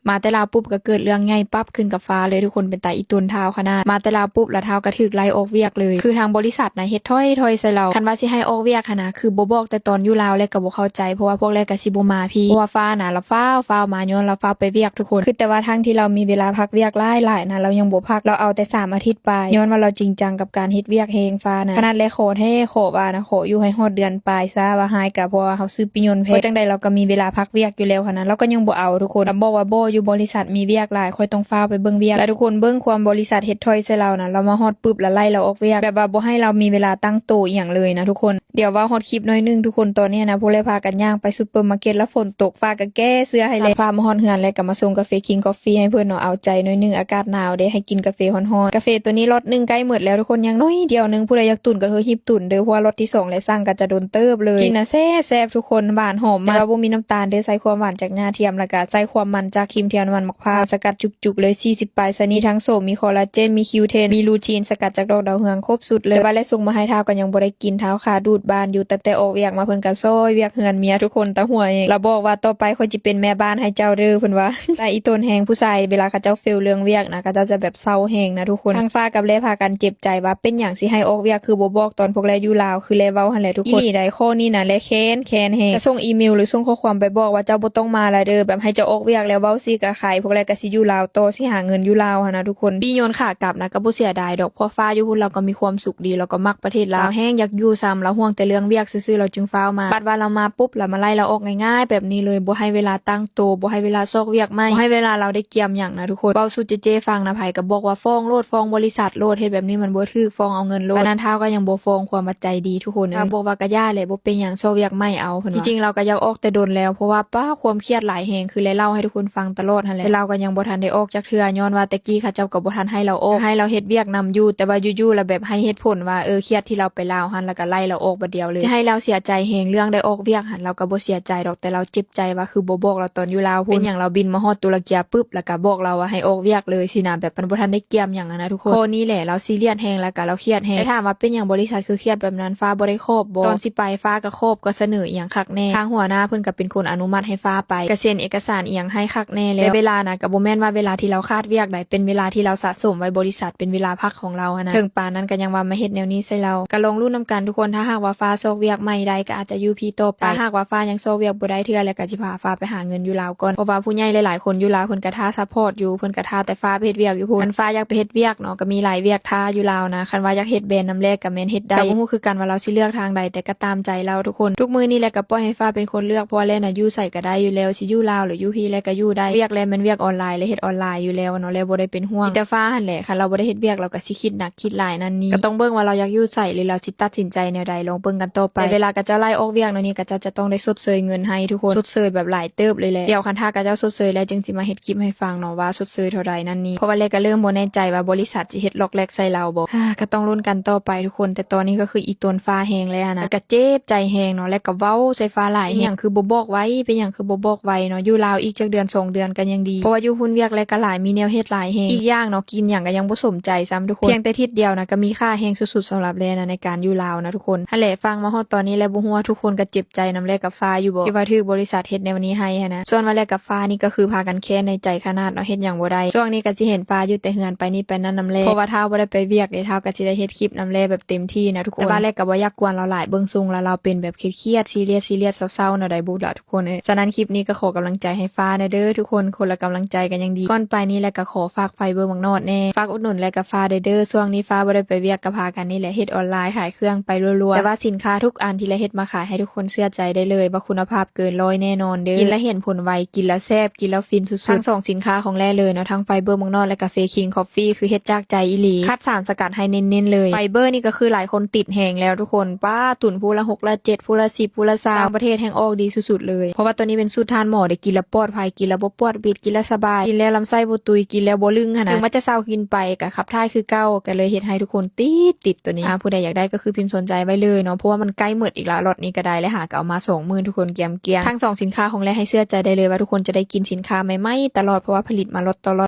ມາແຕ່ລາວປຸບກໍເກີດເລື່ອງໃຫຍ່ປັບຂຶ້ນກັບຟ້າເລີຍທຸກຄົນ ເປັນຕາອີ່ຕົນທ້າວຂະໜາດ. ມາແຕ່ລາວປຸບລະທ້າວກະຖືກໄລ່ອອກວຽກເລີຍ ຄືທາງບໍລິສັດນະເຮັດຖອຍໆໃສ່ລາວ. ຄັນວ່າຊິໃຫ້ອອກວຽກຫັ້ນນະ ຄືບໍ່ບອກແຕ່ຕອນຢູ່ລາວແລ້ວກໍບໍ່ເຂົ້າໃຈ ເພາະວ່າພວກແລ້ວກໍຊິບໍ່ມາພີ້ ເພາະວ່າຟ້ານະລາວຟ້າວໆມາ ຍ້ອນລາວຟ້າວໄປວຽກທຸກຄົນ. ຄິດແຕ່ວ່າທັງທີ່ລາວມີເວລາພັກວຽກຫຼາຍໆນະ ລາວຍັງບໍ່ພັກ ລາວເອົາແຕ່ສາມອາທິດປາຍ ຍ້ອນວ່າລາວຈິງຈັງກັບການເຮັດວຽກແຮງຟ້ານະ. ຂະໜາດແລຂໍແທ້ຂໍວ່ານະ ຂໍຢູ່ໃຫ້ຮອດເດືອນປາຍຊະ ວ່າຮ້າຍກະເພາະວ່າເຮົາຊື້ປີ້ຍົນແພງ ເພາະຈັ່ງໃດລາວກໍມີເວລາພັກວຽກຢູ່ແລ້ວຫັ້ນນະ ລາວກໍຍັງບໍ່ເອົາທຸກຄົນ. ລາວບອກວ່າບໍ່ ຢູ່ບໍລິສັດມີວຽກຫຼາຍ ຂ້ອຍຕ້ອງຟ້າວໄປເບິ່ງວຽກ ແລະທຸກຄົນເບິ່ງຄວາມບໍລິສັດເຮັດຖອຍໃສ່ລາວນະ. ລາວມາຮອດປຶບລະໄລ່ລາວອອກວຽກ ແບບວ່າບໍ່ໃຫ້ລາວມີເວລາຕັ້ງໂຕອີ່ຫຍັງເລີຍນະທຸກຄົນ. ດຽວເວົ້າຮອດຄລິບໜ້ອຍໜຶ່ງທຸກຄົນ. ຕອນນີ້ນະ ພວກແລພາກັນຍ່າງໄປຊຸບເປີມາເກັດ ລະຝົນຕົກ ຟ້າກໍແກ້ເສື້ອໃຫ້ແລ້ວ. ພາມາຮອດເຮືອນແລ້ວກໍມາຊົງກາເຟ King Coffee ໃຫ້ເພິ່ນເນາະ ເອົາໃຈໜ້ອຍໜຶ່ງ ອາກາດໜາວເດ້ ໃຫ້ກິນກາເຟຮ້ອນໆ. ກາເຟໂຕນີ້ລັອດໜຶ່ງໃກ້ໝົດແລ້ວທຸກຄົນ ຍັງໜ້ອຍດຽວໜຶ່ງ. ຜູ້ໃດຢາກຕຸ່ນກໍຄືຮີບຕຸ່ນເດີ ເພາະວ່າລັອດທີ່ສອງແລ້ວ ສັ່ງກໍຈະດົນເຕີບເລີຍ. ກິນນະແຊບໆທຸກຄົນ ຫວານຫອມມາກ ແຕ່ວ່າບໍ່ມີນ້ຳຕານເດີ ໃສ່ຄວາມຫວານຈາກງາທຽມ ແລ້ວກໍໃສ່ຄວາມມັນຈາກຄຣີມທຽນວັນໝາກພ້າວ ສະກັດຈຸກໆເລີຍ ສີ່ສິບປາຍຊະນິດ ມີທັງໂສມ ມີຄໍລາເຈນ ມີຄິວເທນ ມີລູທີນ ສະກັດຈາກດອກດາວເຮືອງ ຄົບ ສຸດເລີຍ. ແຕ່ວ່າແລສົ່ງມາໃຫ້ທ້າວກໍຍັງບໍ່ໄດ້ກິນ ທ້າວຂາດູດບ້ານຢູ່. ຕັ້ງແຕ່ອອກວຽກມາເພິ່ນກໍຊ່ອຍວຽກເຮືອນເມຍທຸກຄົນ ຕາຫົວເອງ. ລາວບອກວ່າ ຕໍ່ໄປຂ້ອຍຈະເປັນແມ່ບ້ານໃຫ້ເຈົ້າເດີ ເພິ່ນວ່າ. ຕາອີ່ຕົນແຮງ ຜູ້ຊາຍເວລາເຂົາເຈົ້າເຟວເລື່ອງວຽກນະ ເຂົາເຈົ້າຈະແບບເສົ້າແຮງນະທຸກຄົນ. ທັງຟ້າກັບແລພາກັນເຈັບໃຈວ່າ ເປັນຫຍັງຊິໃຫ້ອອກວຽກ ຄືບໍ່ບອກຕອນພວກແລຢູ່ລາວ ຄືແລເວົ້າຫັ້ນແຫຼະທຸກຄົນ. ອີ່ຫຼີໃດ ຂໍ້ນີ້ນະ ແລແຄ້ນ ແຄ້ນແຮງ ກໍສົ່ງອີເມວ ຫຼື ສົ່ງຂໍ້ຄວາມໄປບອກວ່າ ເຈົ້າບໍ່ຕ້ອງມາລະເດີ ແບບໃຫ້ເຈົ້າອອກວຽກແລ້ວ ເວົ້າຊິກະຂາຍ ພວກແລກໍຊິຢູ່ລາວຕໍ່ ຊິຫາເງິນຢູ່ລາວຫັ້ນນະທຸກຄົນ. ປີ້ຍົນຂາກັບນະ ກໍບໍ່ເສຍດາຍດອກ ເພາະຟ້າຢູ່ພຸ້ນລາວກໍມີຄວາມສຸກດີ ລາວກໍມັກປະເທດລາວ ລາວແຮງຢາກຢູ່ຊ້ຳ ລາວຫ່ວງແຕ່ເລື່ອງວຽກຊື່ໆ ລາວຈຶ່ງຟ້າວມາ. ບັດວ່າລາວມາປຸບ ລາວມາໄລ່ລາວອອກງ່າຍໆແບບນີ້ເລີຍ ບໍ່ໃຫ້ເວລາຕັ້ງໂຕ ບໍ່ໃຫ້ເວລາຊອກວຽກໃໝ່ ບໍ່ໃຫ້ເວລາລາວໄດ້ກຽມຫຍັງນະທຸກຄົນ. ເວົ້າສູ່ເຈ້ໆຟັງນະ ໃຜກໍບອກວ່າຟ້ອງໂລດ ຟ້ອງບໍລິສັດໂລດ ເຮັດແບບນີ້ມັນບໍ່ຖືກ ຟ້ອງເອົາເງິນໂລດ. ອັນນັ້ນທ້າວກໍຍັງບໍ່ຟ້ອງ ຄວາມວ່າໃຈດີທຸກຄົນເອີຍ ບອກວ່າ ກໍຢ່າແຫຼະ ບໍ່ເປັນຫຍັງ ຊອກວຽກໃໝ່ເອົາ ເພິ່ນວ່າ. ທີ່ຈິງລາວກໍຢາກອອກແຕ່ດົນແລ້ວ ເພາະວ່າປ້າ ຄວາມຄຽດຫຼາຍແຮງ ຄືແລເລົ່າໃຫ້ທຸກຄົນຟັງຕະຫຼອດຫັ້ນແຫຼະ ແຕ່ລາວກໍຍັງບໍ່ທັນໄດ້ອອກຈັກເທື່ອ ຍ້ອນວ່າແຕ່ກີ້ເຂົາເຈົ້າກໍບໍ່ທັນໃຫ້ລາວອອກ ໃຫ້ລາວເຮັດວຽກນຳຢູ່ ແຕ່ວ່າຢູ່ໆລະແບບໃຫ້ເຫດຜົນວ່າ ເອີ ຄຽດທີ່ລາວໄປລາວຫັ້ນ ແລ້ວກໍໄລ່ລາວອອກບາດດຽວເລີຍ. ຊິໃຫ້ລາວເສຍໃຈແຮງເລື່ອງໄດ້ອອກວຽກຫັ້ນ ລາວກໍບໍ່ເສຍໃຈດອກ ແຕ່ລາວເຈັບໃຈວ່າ ຄືບໍ່ບອກລາວຕອນຢູ່ລາວພຸ້ນ ເປັນຫຍັງລາວບິນມາຮອດຕຸລະເກຍປຶບ ແລ້ວກໍບອກລາວວ່າໃຫ້ອອກວຽກເລີຍຊີ້ນະ ແບບມັນບໍ່ທັນໄດ້ກຽມຫຍັງຫັ້ນນະທຸກຄົນ. ຂໍ້ນີ້ແຫຼະລາວຊີຣຽສແຮງ ແລ້ວກໍລາວຄຽດແຮງ. ແຕ່ຖາມວ່າເປັນຫຍັງບໍລິສັດຄືຄຽດແບບນັ້ນ ຟ້າບໍ່ໄດ້ຂອບບໍ່? ຕອນຊິໄປຟ້າກໍຂອບກໍສະເໜີອີ່ຫຍັງຄັກແນ່ ທາງຫົວໜ້າເພິ່ນກໍເປັນຄົນອະນຸມັດໃຫ້ຟ້າໄປ ກໍເຊັນເອກະສານອີ່ຫຍັງໃຫ້ຄັກແນ່ແລ້ວ. ແຕ່ເວລານະ ກໍບໍ່ແມ່ນວ່າເວລາທີ່ລາວຂາດວຽກໃດ ເປັນເວລາທີ່ລາວສະສົມໄວ້ບໍລິສັດ ເປັນເວລາພັກຂອງລາວຫັ້ນນະ. ເຖິງປານນັ້ນກໍຍັງວ່າມາເຮັດແນວນີ້ໃສ່ລາວ. ກໍລອງລຸ້ນນຳກັນທຸກຄົນ ຖ້າຫາກວ່າຟ້າຊອກວຽກໃໝ່ໄດ້ ກໍອາດຈະຢູ່ພີ້ຕໍ່ໄປ. ຖ້າຫາກວ່າຟ້າຍັງຊອກວຽກບໍ່ໄດ້ເທື່ອ ແລ້ວກໍຊິພາຟ້າໄປຫາເງິນຢູ່ລາວກ່ອນ ເພາະວ່າຜູ້ໃຫຍ່ຫຼາຍໆຄົນຢູ່ລາວ ເພິ່ນກໍຖ້າຊັບພອດຢູ່ ເພິ່ນກໍຖ້າແຕ່ຟ້າໄປເຮັດວຽກຢູ່ພຸ້ນ. ຄັນຟ້າຢາກໄປເຮັດວຽກເນາະ ກໍມີຫຼາຍວຽກຖ້າຢູ່ລາວນະ. ຄັນວ່າຢາກເຮັດແບນນຳແລກໍແມ່ນເຮັດໄດ້ ກໍບໍ່ຮູ້ຄືກັນວ່າລາວຊິເລືອກທາງໃດ ແຕ່ກໍຕາມໃຈລາວທຸກຄົນ. ທຸກມື້ນີ້ແຫຼະກໍປ່ອຍໃຫ້ຟ້າເປັນຄົນເລືອກ ເພາະວ່າແລນະຢູ່ໃສກໍໄດ້ຢູ່ແລ້ວ ຊິຢູ່ລາວ ຫຼື ຢູ່ພີ້ແລກໍຢູ່ໄດ້. ວຽກແລແມ່ນວຽກອອນລາຍ ແລເຮັດອອນລາຍຢູ່ແລ້ວເນາະ ແລບໍ່ໄດ້ເປັນຫ່ວງ ມີແຕ່ຟ້າຫັ້ນແຫຼະ. ຄັນລາວບໍ່ໄດ້ເຮັດວຽກ ລາວກໍຊິຄິດໜັກຄິດຫຼາຍນັ້ນນີ້ ກໍຕ້ອງເບິ່ງວ່າລາວຢາກຢູ່ໃສ ຫຼື ລາວຊິຕັດສິນໃຈແນວໃດ ລອງເບິ່ງກັນຕໍ່ໄປ. ແຕ່ເວລາຂະເຈົ້າໄລ່ອອກວຽກແນວນີ້ ຂະເຈົ້າຈະຕ້ອງໄດ້ຊົດເຊີຍເງິນໃຫ້ທຸກຄົນ ຊົດເຊີຍແບບຫຼາຍເຕີບເລີຍແຫຼະ. ດຽວຄັນຖ້າຂະເຈົ້າຊົດເຊີຍແລ້ວ ຈຶ່ງຊິມາເຮັດຄລິບໃຫ້ຟັງເນາະວ່າຊົດເຊີຍເທົ່າໃດນັ້ນນີ້ ເພາະວ່າແລກໍເລີ່ມບໍ່ແນ່ໃຈວ່າບໍລິສັດຊິເຮັດລັອກແລັກໃສ່ລາວບໍ່ ກໍຕ້ອງລຸ້ນກັນຕໍ່ໄປທຸກຄົນ. ແຕ່ຕອນນີ້ກໍຄືອີ່ຕົນຟ້າແຮງແລ້ວນະ ກໍເຈັບໃຈແຮງເນາະ ແລກໍເວົ້າໃສ່ຟ້າຫຼາຍແຮງ ເປັນຫຍັງຄືບໍ່ບອກໄວ ເປັນຫຍັງຄືບໍ່ບອກໄວເນາະ ຢູ່ລາວອີກຈັກເດືອນສອງເດືອນກໍຍັງດີ ເພາະວ່າຢູ່ພຸ້ນວຽກແລກໍຫຼາຍ ມີແນວເຮັດຫຼາຍແຮງ. ອີກຢ່າງເນາະ ກິນຫຍັງກໍຍັງບໍ່ສົມໃຈຊ້ຳທຸກຄົນ ພຽງແຕ່ທິດດຽວນະ ກໍມີຄ່າແຮງສຸດໆສຳລັບແລນະ ໃນການຢູ່ລາວນະທຸກຄົນ. ຫັ້ນແຫຼະ ຟັງມາຮອດຕອນນີ້ແລ້ວ ບໍ່ຮູ້ວ່າທຸກຄົນກໍເຈັບໃຈນຳແລກັບຟ້າຢູ່ບໍ່ ທີ່ວ່າຖືກບໍລິສັດເຮັດແນວນີ້ໃຫ້ຫັ້ນນະ. ສ່ວນວ່າແລກັບຟ້ານີ້ກໍຄືພາກັນແຄ້ນໃນໃຈຂະໜາດເນາະ ເຮັດຫຍັງບໍ່ໄດ້. ຊ່ວງນີ້ກໍຊິເຫັນຟ້າຢູ່ແຕ່ເຮືອນ ໄປນີ້ໄປນັ້ນນຳແລ ເພາະວ່າຖ້າບໍ່ໄດ້ໄປວຽກເດ ທ້າວກໍຊິໄດ້ເຮັດຄລິບນຳແລແບບເຕັມທີ່ນະທຸກຄົນ. ແຕ່ວ່າແລກໍບໍ່ຢາກກວນລາວຫຼາຍ ເບິ່ງຊົງລາວ ລາວເປັນແບບຄຽດໆ ຊີຣຽສ ຊີຣຽສ ເສົ້າໆ ແນວໃດບຸລະ ທຸກຄົນເອີຍ. ສະນັ້ນຄລິບນີ້ກໍຂໍກຳລັງໃຈໃຫ້ຟ້າແດ່ເດີທຸກຄົນ ຄົນລະກຳລັງໃຈກໍຍັງດີ. ກ່ອນໄປນີ້ແຫຼະກໍຂໍຝາກໄຟເບີໝາກນອດແດ່ ຝາກອຸດໜູນແລກັບຟ້າແດ່ເດີ. ຊ່ວງນີ້ຟ້າບໍ່ໄດ້ໄປວຽກ ກໍພາກັນນີ້ແຫຼະເຮັດອອນລາຍ ຂາຍເຄື່ອງໄປລົວໆ ແຕ່ວ່າສິນຄ້າທຸກອັນທີ່ລະເຮັດມາຂາຍໃຫ້ທຸກຄົນເຊື່ອໃຈໄດ້ເລີຍວ່າຄຸນນະພາບເກີນຮ້ອຍແນ່ນອນເດີ. ກິນລະເຫັນຜົນໄວ ກິນລະແຊບ ກິນລະຟິນສຸດໆ. ທັງສອງສິນຄ້າຂອງແລເລີຍເນາະ ທັງໄຟເບີໝາກນອດ ແລະກາເຟຄິງຄອບຟີ ຄືເຮັດຈາກໃຈອີ່ຫຼີ ຄັດສານສະກັດໃຫ້ເນັ້ນໆເລີຍ. ໄຟເບີນີ້ກໍຄືຫຼາຍຄົນຕິດແຮງແລ້ວທຸກຄົນ ປ້າ ຕຸ່ນຜູ້ລະຫົກລະເຈັດ ຜູ້ລະສິບ ຜູ້ລະຊາວ ຕ່າງປະເທດແຮ່ງອອກດີສຸດໆເລີຍ ເພາະວ່າໂຕນີ້ເປັນສູດທ່ານໝໍເດ້ ກິນລະປອດໄພ ກິນລະບໍ່ປວດບິດ ກິນລະສະບາຍ ກິນແລ້ວລຳໄສ້ບໍ່ຕຸຍ ກິນແລ້ວບໍ່ລຶ້ງຫັ້ນນະ. ເຖິງວ່າຈະເຊົາກິນໄປກໍຂັບຖ່າຍຄືເກົ່າ ກໍເລີຍເຮັດໃຫ້ທຸກຄົນຕິດ ຕິດໂຕນີ້. ອ່າ ຜູ້ໃດຢາກໄດ້ກໍຄືພິມສົນໃຈໄວ້ເລີຍເນາະ ເພາະວ່າມັນໃກ້ໝົດອີກລະ ລັອດນີ້ກໍໄດ້ ແລະຫາກໍເອົາມາສອງໝື່ນ ທຸກຄົນ ກຽມກ້ຽງ. ທັງສອງສິນຄ້າຂອງແລໃຫ້ເຊື່ອໃຈໄດ້ເລີຍວ່າທຸກຄົນຈະໄດ້ກິນສິນຄ້າໃໝ່ໆຕະຫຼອດ ເພາະວ່າຜະລິດມາລັອດຕໍ່ລັອດ.